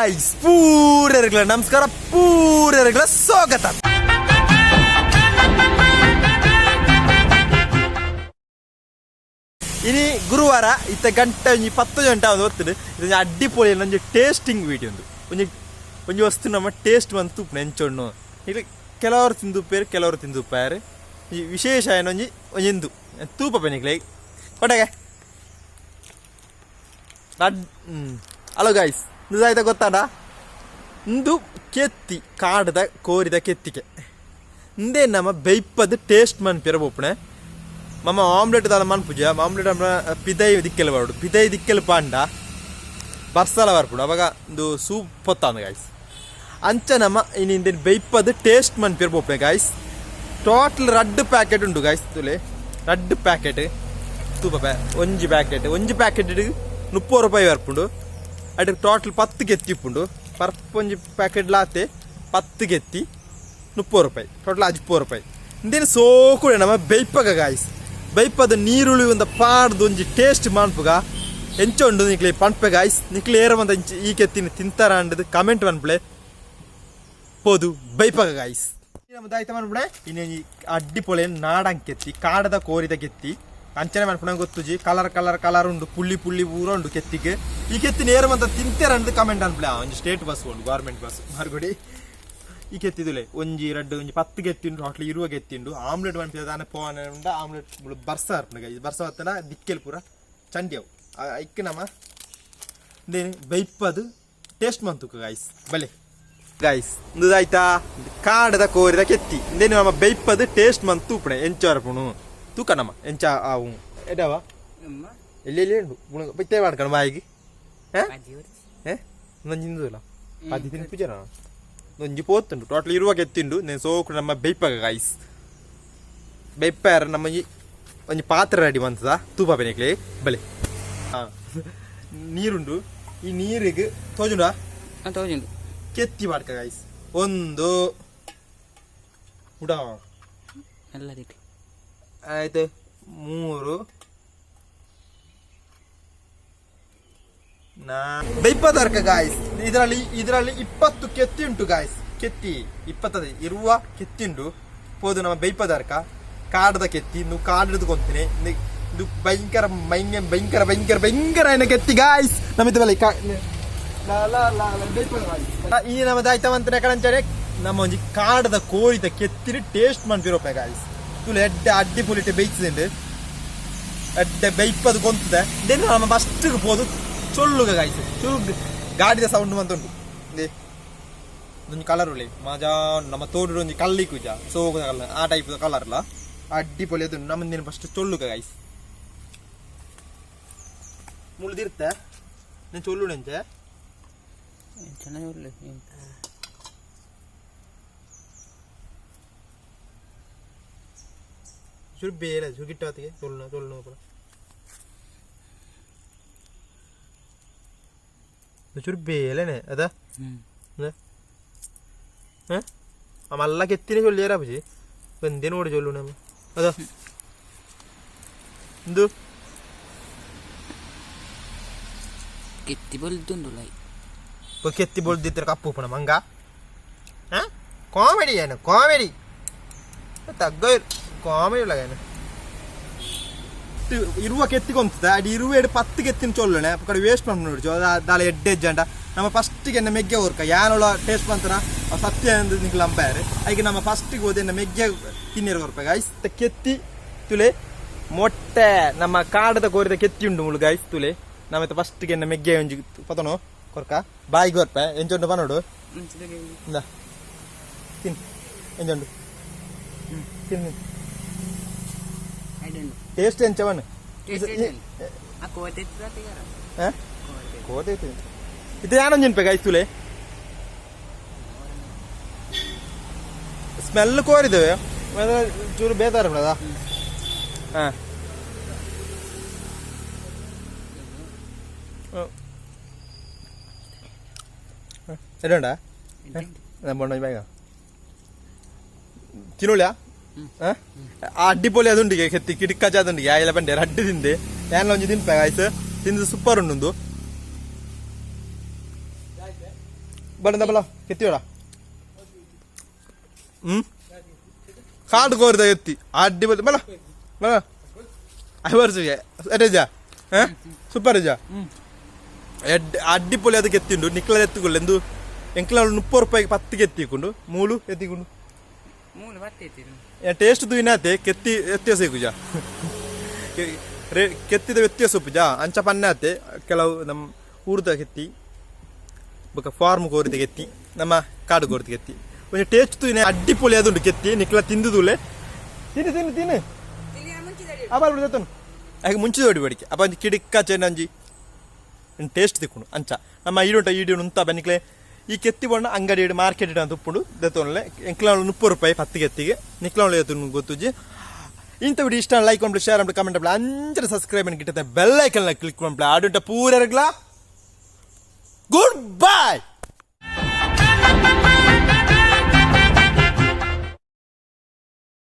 Guys, ಪೂರೆರ್ಗ್ಲ ನಮಸ್ಕಾರ, ಪೂರೆರ್ಗ್ಲ ಸ್ವಾಗತ. ಇನಿ ಗುರುವಾರ, ಇತ್ತ ಗಂಟೆ ಒಂಜಿ 10 ಗಂಟೆ ಒಂದು ಹೊತ್ತುಡು. ಇದು ಅಡ್ಡಿಪೊಳಿ ಒಂಜಿ ಟೇಸ್ಟಿಂಗ್ ವೀಡಿಯೋ ಉಂದು. ಒಂಜಿ ಒಂಜಿ ವಸ್ತು ನಮ್ಮ ಟೇಸ್ಟ್ ಬಂದು ತೂಪುನ ಎಂಚೊಣ್ಣು. ಇಲ್ಲಿ ಕೆಲವರು ತಿಂದುಪ್ಪೇರು, ಕೆಲವರು ತಿಂದುಪ್ಪಾರು. ಈ ವಿಶೇಷ ಏನು ಒಂಜಿ ಒಂಜಿ ಇಂದು ತೂಪ ಪೆನಿಕ್ಲೆ ಕೊಟ್ಟಗೆ. ಹಲೋ ಗಾಯ್ಸ್, ಇದು ಆಯ್ತಾ ಗೊತ್ತಾಡ? ಇಂದು ಕೆತ್ತಿ, ಕಾಡ್ದ ಕೋರಿದ ಕೆತ್ತಿಗೆ. ಇಂದೇ ನಮ್ಮ ಬೆಯ್ಪದ ಟೇಸ್ಟ್ ಮನ್ಪಿರ ಬೋಪಣೆ. ಮಮ್ಮ ಆಮ್ಲೆಟ್ ದಾಲ ಮನ್ಪುಜ. ಆಮ್ಲೆಟ್ ಪಿದೈ ದಿಕ್ಕೆಲ್ ಬರೋಡು. ಪಿದೈ ದಿಕ್ಕೆಲ್ ಪಾಂಡ ಬರ್ಸಲ ಬರ್ಪುಡು. ಅವಾಗ ಒಂದು ಸೂಪ್ ಪೊತ್ತಾಂದ ಗಾಯ್ಸ್. ಅಂಚ ನಮ್ಮ ಇನಿ ಇಂದೇನು ಬೆಯ್ಪದ ಟೇಸ್ಟ್ ಮನ್ಪಿರ ಬೋಪಣೆ ಗಾಯ್ಸ್. ಟೋಟಲ್ ರಡ್ಡ್ ಪ್ಯಾಕೆಟ್ ಉಂಡು ಗಾಯ್ಸ್. ತುಲೆ, ರಡ್ಡ್ ಪ್ಯಾಕೆಟ್ ತೂಪ. ಒಂಜಿ ಪ್ಯಾಕೆಟ್, ಒಂಜಿ ಪ್ಯಾಕೆಟ್ 30 ರೂಪಾಯಿ ಬರ್ಪುಂಡು. ಅಡ್ ಟೋಟಲ್ 10 ಕೆತ್ತಿ ಉಪ್ಪುಂಡು. ಪರ್ಪ್ ಒಂಜಿ ಪ್ಯಾಕೆಟ್ ಲಾತೆ 10 ಕೆತ್ತಿ 30 ರೂಪಾಯಿ, ಟೋಟಲ್ 60 ರೂಪಾಯಿ. ಇಂದೇನು ಸೋಕುಡೆ ನಮ್ಮ ಬೆಯ್ಪಗ ಗಾಯ್ಸ್. ಬೆಯ್ಪದ ನೀರುಳ್ಳಿ ಒಂದು ಪಾಡ್ದು ಒಂಜಿ ಟೇಸ್ಟ್ ಮನ್ಪುಗ. ಎಂಚ ಉಂಡು ನಿಕ್ಲೆ ಪನ್ಪೆ ಗಾಯ್ಸ್. ನಿಕ್ಲೆ ಏರ ಬಂದ ಇಂಚ ಈ ಕೆತ್ತಿನ ತಿಂತಾರ ಅಂಡದು ಕಮೆಂಟ್ ಮನ್ಪಲೆ. ಪೋದು ಬೈಪಗ ಗಾಯ್ಸ್. ನಮ್ಮ ದಾಯ್ತ ಮನ್ಪುಣೆ, ಇನ್ನೊಂಜಿ ಅಡ್ಡಿಪೊಳೆ ನಾಡಂ ಕೆತ್ತಿ, ಕಾಡದ ಕೋರಿದ ಕೆತ್ತಿ. ಅಂಚನೆ ಮನ್ಪುಣ ಗೊತ್ತುಜಿ. ಕಲರ್ ಕಲರ್ ಕಲರ್ ಉಂಡು, ಪುಳ್ಳಿ ಪುಳ್ಳಿ ಪೂರ ಉಂಡು ಕೆತ್ತಿಗೆ. ಈ ಕೆತ್ತಿ ನೇರ ಮಂತ ತಿಂತೇರ ಅಂದ್ ಕಮೆಂಟ್ ಅನ್ಪಲೆ. ಒಂಜಿ ಸ್ಟೇಟ್ ಬಸ್ ಉಂಡು, ಗೌರ್ಮೆಂಟ್ ಬಸ್ ಮಾರ್ಗೊಡಿ. ಈ ಕೆತ್ತಿದುಲೆ ಒಂಜಿ ರಡ್ಡು ಒಂಜಿ 10 ಕೆತ್ತಿ ಉಂಡು, ಟೋಟಲ್ 20 ಕೆತ್ತಿ ಉಂಡು. ಆಮ್ಲೆಟ್ ಮನ್ಪಿದ ದಾನೆ ಪೋವನೆ ಉಂಡ. ಆಮ್ಲೆಟ್ ಬರ್ಸ ಅರ್ಪುಂಡು. ಬರ್ಸ ಬತ್ತನ ದಿಕ್ಕೆಲ್ ಪೂರ ಚಂಡಿ ಅವು. ಐಕ್ ನಮ್ಮ ಇಂದೇನು ಬೈಪದು ಟೇಸ್ಟ್ ಮಂತುಕ ಗಾಯ್ಸ್. ಬಲೆ ಗಾಯ್ಸ್, ಇಂದು ಆಯ್ತಾ ಕಾಡದ ಕೋರಿದ ಕೆತ್ತಿ. ಇಂದೇನು ನಮ್ಮ ಬೈಪದು ಟೇಸ್ಟ್ ಮಂತ್ ತೂಪಣೆ ಎಂಚ ಅರ್ಪುಣು ತೂಕ ನಮ್ಮ ಎಂಚ ಆವು ಎಡವ ಎಲ್ಲಿ ಎಲ್ಲಿ ಉಂಡು ಬೈತೆ ಮಾಡ್ಕಣ ಬಾಯಿಗೆ. ಹೇ, ನಂಜಿಂದುಲ್ಲ ಪದಿ ತಿನ್ಪುಜನ ಒಂಜಿ ಪೋತುಂಡು. ಟೋಟಲ್ ಇರುವ ಕೆತ್ತಿಂಡು. ನೇನು ಸೋಕು ನಮ್ಮ ಬೈಪಗ ಗಾಯ್ಸ್. ಬೈಪಾರ ನಮ್ಮ ಒಂಜಿ ಪಾತ್ರೆ ರೆಡಿ ಬಂತದ ತೂಪ ಬೆನಿಕ್ಲೆ. ಬಲೆ, ನೀರುಂಡು. ಈ ನೀರಿಗೆ ತೋಜುಂಡ? ತೋಜುಂಡು. ಕೆತ್ತಿ ಮಾಡ್ಕ ಗಾಯ್ಸ್. ಒಂದು ಉಡ ಎಲ್ಲ ರೀತಿ. ಆಯ್ತು, ಮೂರು, ನಾ ಬೈಪದರ್ಕ ಗಾಯ್ಸ್. ಇದರಲ್ಲಿ ಇದರಲ್ಲಿ 20 ಕೆತ್ತಿ ಉಂಟು ಗಾಯ್ಸ್. ಕೆತ್ತಿ 20 ಇರುವ ಕೆತ್ತಿ ಉಂಟು. ಪೋದು ನಮ್ಮ ಬೈಪದರ್ಕ ಕಾಡದ ಕೆತ್ತಿ. ಇನ್ನು ಕಾಡಿದ್ದು ಕೊಂತೀನಿ. ಇದು ಭಯಂಕರ ಭಯಂಕರ ಭಯಂಕರ ಭಯಂಕರ ಭಯಂಕರ ಏನ ಕೆತ್ತಿ ಗಾಯ್ಸ್. ನಮ್ಮ ಇದು ಬಲೆ ಈ ನಮ್ಮ ದಾಯ್ತವಂತನ ಕಣಂಚಡೆ ನಮ್ಮ ಒಂಜಿ ಕಾಡದ ಕೋರಿದ ಕೆತ್ತಿನ ಟೇಸ್ಟ್ ಮನ್ಪಿರೋಪ ಗಾಯ್ಸ್. ತುಲೆ, ಎಡ್ಡೆ ಅಡ್ಡಿ ಪುಲಿಟೆ ಬೇಯ್ತದೆ, ಎಡ್ಡೆ ಬೈಪದು ಕೊಂತದೆ. Then ನಮ್ಮ ಫಸ್ಟ್ಗೆ ಪೋದು ಚೊಳ್ಳುಗ ಗಾಯ್ಸ್. ಚುರುಗ್ ಗಾಡಿದ ಸೌಂಡ್ ಮಂತುಂಟು. ಇಂದೇ ಒಂಜಿ ಕಲರ್ ಉಳ್ಳಿ ಮಜಾ. ನಮ್ಮ ತೋಡು ಒಂಜಿ ಕಲ್ಲಿ ಕುಜ ಸೋಗುದ ಕಲರ್, ಆ ಟೈಪ್ ಕಲರ್ ಅಲ್ಲ, ಅಡ್ಡಿ ಪೊಲಿ ಅದು. ನಮ್ಮ ಫಸ್ಟ್ ಚೊಳ್ಳುಗ ಗಾಯ್ಸ್. ಮುಳ್ದಿರ್ತೆ ನಾನು ಚೊಳ್ಳು ನೆಂಚೆ. ಚೆನ್ನಾಗಿ. ಚೂರು ಬೇರೆ ಚೂರು ಗಿಟ್ಟಾತಿಗೆ ಚೊಳ್ಳು ಚೊಳ್ಳು ಪೂರ ಚೂರು ಬೇಲೆನೆ ಅದ. ಮಲ್ಲ ಕೆತ್ತಿನ ಚೊല്ലിയാರ ಪುಜಿ ಎಂದೇನು ನೋಡಿ ಚೊಲ್ಲು ನಮ್ಮ ಅದ ಇಂದು. ಕೆತ್ತಿ ಬಲ್ದುಂಡು. ಕೆತ್ತಿ ಬೊಲ್ದಿದ್ರೆ ಕಪ್ಪು ಉಪ್ಪಣ ಮಂಗ. ಕಾಮಿಡಿ ಏನು ಕಾಮಿಡಿ ತಗ್ಗ ಕಾಮಿಡಿ ಉಳ್ಳಗೇನು. ಇರುವ ಕೆತ್ತಿ ಕೊಂತದ ಅಡಿ ಇರುವ ಎಡು 10 ಕೆತ್ತಿನ ಚೊಲ್ಲಣೆ ಕಡೆ ವೇಸ್ಟ್ ಮಾಡ್ಕೊಂಡು ನೋಡ್ಚು. ದಾಲ ಎಡ್ಡೆ ಎಜ್ಜಂಡ ನಮ್ಮ ಫಸ್ಟಿಗೆ ಎನ್ನ ಮೆಗ್ಗೆ ಓರ್ಕ ಯಾನೊಳ ಟೇಸ್ಟ್ ಬಂತನ ಸತ್ಯ ಎಂದು ನಿಕ್ಲ ಅಂಬಾರೆ. ಐಗೆ ನಮ್ಮ ಫಸ್ಟಿಗೆ ಹೋದೆ ಎನ್ನ ಮೆಗ್ಗೆ ತಿನ್ನಿರ ಕೊರ್ಪ ಗಾಯ್ಸ್. ಕೆತ್ತಿ ತುಲೆ, ಮೊಟ್ಟೆ ನಮ್ಮ ಕಾಡದ ಕೋರಿದ ಕೆತ್ತಿ ಉಂಡು ಮುಳು ಗಾಯ್ಸ್. ತುಲೆ, ನಮ್ಮ ಫಸ್ಟಿಗೆ ಎನ್ನ ಮೆಗ್ಗೆ ಒಂಜಿ ಪತನೋ ಕೊರ್ಕ, ಬಾಯಿಗೆ ಕೊರ್ಪ. ಎಂಚುಂಡು ಪನೋಡು. ಇಂದ ತಿನ್, ಎಂಚುಂಡು ತಿನ್. ಟೇಸ್ಟ್ ಎಂಚವನ್? ಕೋತೆ ಇದು ಯಾನೊಂಜಿನ್ಪೆ ಗಾಯ್ಸ್. ತುಲೆ, ಸ್ಮೆಲ್ ಕೋರಿದ್ದೇವೆ, ಚೂರು ಬೇತಾರ. ಹಾಂ, ಎಡುಂಡ ನಮ್ಮ ಬೇಗ ತಿನ್ನೋಳ್ಯಾ? ಅಡ್ಡಿಪೊಲಿ ಅದುಂಡಿಗೆ ಕೆತ್ತಿ ಕಿಡಿಕ್ಕಜ ಅದುಂಡಿಗೆ ಆಯ್ಲ ಬಂಡೆ ರಡ್ಡು ತಿಂದೆ. ಯಾನ್ಲ ಒಂಜಿ ತಿನ್ಪೆ ಗಾಯ್ಸ್. ತಿಂದು ಸೂಪರ್ ಉಂಡು. ಬಡ ಬಲ ಕೆತ್ತಿಯೋಡ. ಕಾಡು ಕೋರಿದ ಎತ್ತಿ ಅಡ್ಡಿ ಬಲ ಬಲ ಬಲ ಐವರ್ಸಿಗೆ ಎಟೇಜಾ. ಹಾಂ, ಸೂಪರ್ ಇಜಾ? ಎಡ್ ಅಡ್ಡಿಪೊಲಿ. ಅದಕ್ಕೆ ಎತ್ತಿಂಡು ನಿಕ್ಲ ಎತ್ತುಕೊಳ್ಳ ಎಂದು ಎಂಕ್ಲ 30 ರೂಪಾಯಿಗೆ 10 ಕೆತ್ತಿಕೊಂಡು ಮೂಲು ಎತ್ತಿಕೊಂಡು. ಮೂಲು ಬತ್ತೈತಿ. ಟೇಸ್ಟ್ ತೂಯಿನಾತೆ ಕೆತ್ತಿ ವ್ಯತ್ಯಾಸ ಇಕ್ಕುಜ? ಕೆತ್ತಿದ ವ್ಯತ್ಯಾಸ ಉಪ್ಪುಜ? ಅಂಚ ಪನ್ನಾತೆ. ಕೆಲವು ನಮ್ಮ ಊರ್ದ ಕೆತ್ತಿ ಬೊಕ ಫಾರ್ಮ್ ಕೋರಿದ ಕೆತ್ತಿ, ನಮ್ಮ ಕಾಡು ಕೋರಿದ ಕೆತ್ತಿ ಒಂಜಿ ಟೇಸ್ಟ್ ತೂಯಿನ ಅಡ್ಡಿಪೊಲಿ ಅದುಂಡು ಕೆತ್ತಿ. ನಿಕ್ಲ ತಿಂದುದುಲೆ. ತಿನ್ನು ತಿನ್ನು ತಿನ್ನು. ಆ ಬಾಲ್ ಬಿಡು. ಹಾಗೆ ಮುಂಚಿದ ಹೊಡಿ ಬಡಿಕೆ ಅಪ್ಪ ಒಂಜಿ ಕಿಡಿಕ್ಕ ಚೆನ್ನಂಜಿ ಟೇಸ್ಟ್ ತಿಕ್ಕುಂಡು. ಅಂಚ ನಮ್ಮ ಈಡುಂಟ ಈಡು ಉಂತ ಬನ್ನಿಕ್ಲೆ ಈ ಕೆತ್ತಿ ಬಣ್ಣ ಅಂಗಡಿ ಇಡು ಮಾರ್ಕೆಟ್ ಇಡು ಅಂತ ಉಪ್ಪುಂಡು ದೆತ್ತೊನ್ಲೆ. ಎಂಕ್ಲ 30 ರೂಪಾಯಿ 10 ಕೆತ್ತಿಗೆ. ನಿಕ್ಲ ಎತ್ತುನು ಗೊತ್ತುಜಿ. ಇಂಥ ವಿಡಿಯೋ ಇಷ್ಟ ಲೈಕ್ ಮಾಡ್ಲಿ, ಶೇರ್ ಮಾಡ್ಲಿ, ಕಮೆಂಟ್ ಮಾಡ್ಲಿ, ಅಂಚನೆ ಸಬ್ಸ್ಕ್ರೈಬ್ ಗಿಟ್ಟತೆ ಬೆಲ್ ಐಕನ್ ಕ್ಲಿಕ್ ಮಾಡ್ಲಿ. ಆಡುಂಟ ಪೂರರ್ಗ್ಲಾ ಗುಡ್ ಬೈ.